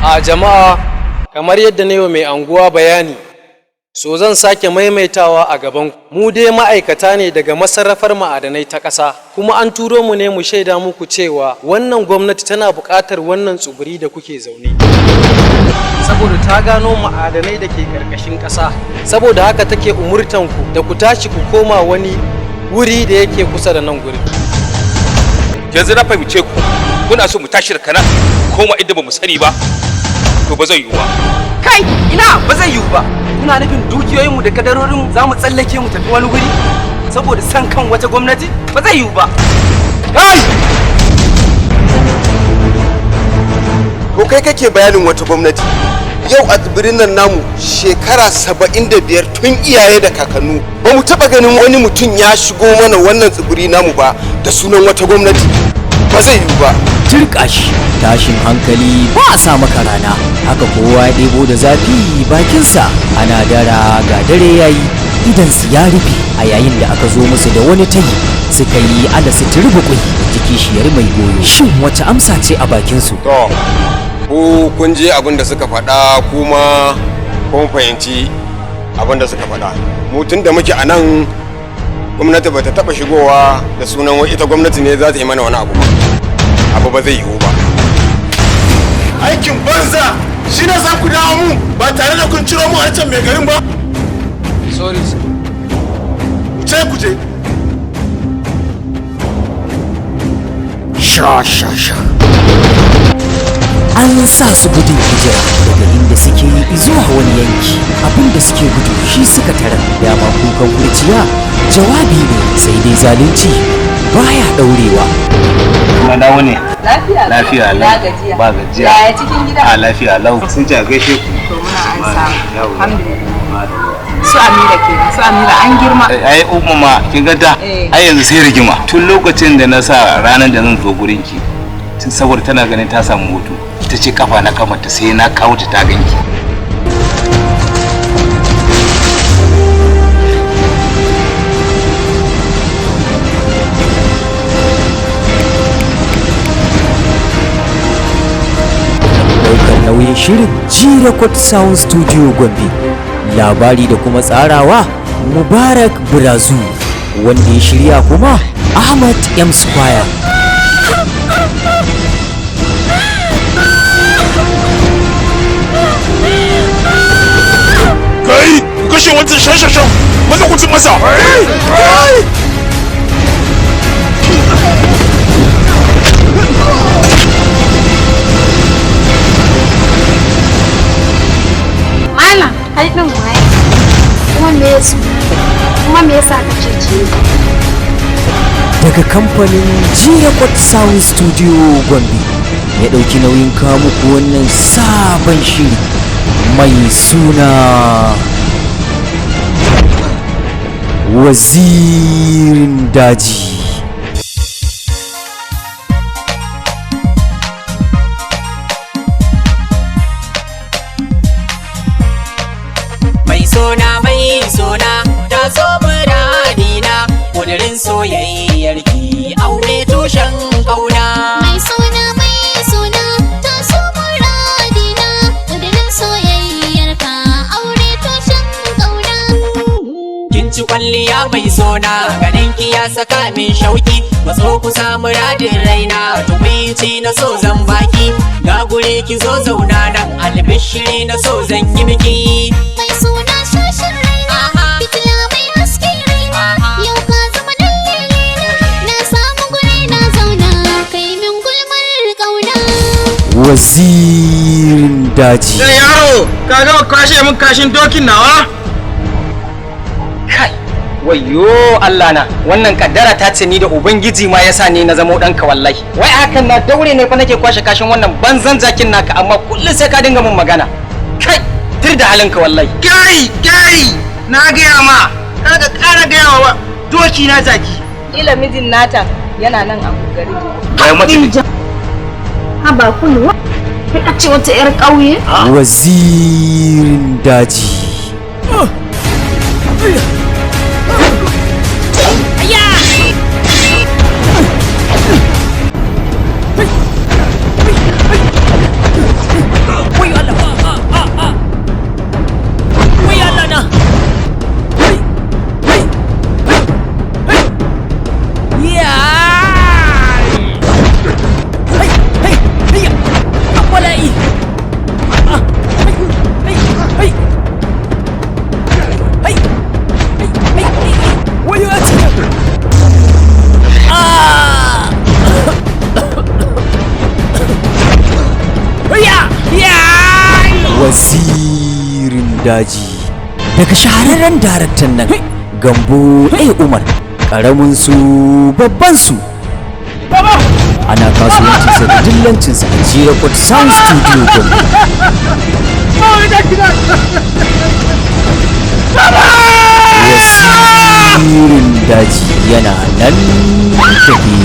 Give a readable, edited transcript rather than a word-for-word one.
A jama'a, kamar yadda na yi wa mai anguwa bayani, so zan sake maimaitawa a gaban ku. Mu dai ma'aikata ne daga masarrafar ma'adanai ta ƙasa, kuma an turo mu ne mu shaida muku cewa wannan gwamnati tana buƙatar wannan tsibiri da kuke zaune, saboda ta gano ma'adanai da ke ƙarƙashin ƙasa. Saboda haka take umurtan ku da ku tashi ku koma wani wuri da yake kusa da nan gurin. Yanzu na fahimce ku, kuna so mu tashi da kana koma inda ba mu sani ba. To, ba zai yiwu ba. Kai, ina ba zai yiwu ba. Kuna nufin dukiyoyinmu da kadarorinmu za mu tsallake mu tafi wani guri saboda san kan wata gwamnati? Ba zai yiwu ba. Kai! To, kai kake bayanin wata gwamnati. Yau a tsibirin nan namu shekara 75, tun iyaye da kakannu, ba mu taɓa ganin wani mutum ya shigo mana wannan tsibiri namu ba da sunan wata gwamnati. Ba zai yiwu ba. Turƙashi, tashin hankali ba a sa maka rana. Haka kowa ya ɗebo da zafi bakinsa. Ana dara ga dare yayi, idan su ya rufe a yayin da aka zo musu da wani tayi, suka yi ala su turbuƙui jiki shiyar mai goyo. Shin wace amsa ce a bakinsu? To, ku kun je abin da suka faɗa, kuma kun fahimci abin da suka faɗa. Mu tun da muke a nan, gwamnati ba ta taɓa shigowa da sunan wai ita gwamnati ne za ta yi mana wani abu ba. Abu ba zai yiwu ba. Aikin banza shi ne za ku dawo mu ba tare da kun ciro mu hancin mai garin ba. Sorry, sir. Ce ku je. Sha sha sha. An sa su gudun hijira daga inda suke zuwa wani yanki. Abinda suke gudu shi suka tarar. Dama kukan kurciya jawabi ne, sai dai zalunci baya daurewa. Kuma na wuni? Lafiya. Lafiya lau. Na gajiya. Ba gajiya. Yaya cikin gida? A, lafiya lau. Sun ci a gaishe ku. To, muna an samu. Yawwa. Alhamdulillah. Su Amira kenan. Su Amira an girma. Ai umma ma kin ga ta? Eh. Ai yanzu sai rigima. Tun lokacin da na sa ranar da zan zo gurin ki, tun saboda tana ganin ta samu hutu, ta ce kafa na kamata sai na kawo ta ta ganki. Daukar nauyin shirin, G-Record Sound Studio Gombe. Labari da kuma tsarawa, Mubarak Brazu. Wanda ya shirya kuma, Ahmad M Square. Kai, ku kashe wancan shashashan. Maza ku ci masa. Kai! Malam, kai ɗin waye? Kuma me ya su? Kuma me yasa ka cece ni? Daga kamfanin G-Record Sound Studio Gombe ya ɗauki nauyin kawo muku wannan sabon shiri mai suna Wazirin Daji. Mai sona, mai sona, ta zo muradina, kudirin soyayyarki, aure tushen kauna. Mai suna, mai suna, ta so muradina, ƙudurin soyayyarka, aure tushen ƙauna. Kin ci kwalliya mai sona, ganin ki ya saka min shauki, matso kusa muradin raina, tukwici na so zan baki, ga guri ki zo zauna nan, albishiri na so zan yi miki. Mai suna, shashin raina, fitila mai hasken raina, yau ka zama ɗan lelena, na samu guri na zauna, kai min gulmar ƙauna. Wazirin Daji. Yaro, ka gama kwashe min kashin dokin nawa? Kai, wayyo Allah na, wannan kaddara ta ce ni da ubangiji ma yasa ni na zamo ɗanka wallahi. Wai hakan na daure ne fa nake kwashe kashin wannan banzan jakin naka, amma kullum sai ka dinga mun magana. Kai, tir da halinka wallahi. Kai, kai, na gaya ma, kada ka ƙara gaya wa doki na jaki. Kila mijin nata yana nan a gari. Bayan mace. Haba kulwa, kai a ce wata 'yar ƙauye? Wazirin Daji. Wazirin Daji daga shahararren daraktan nan Gambo A Umar, ƙaramin su babban su. Ana kasuwancinsa da dillancinsa a Jirakot Sound Studio Gombe. Wazirin Daji yana nan tafi.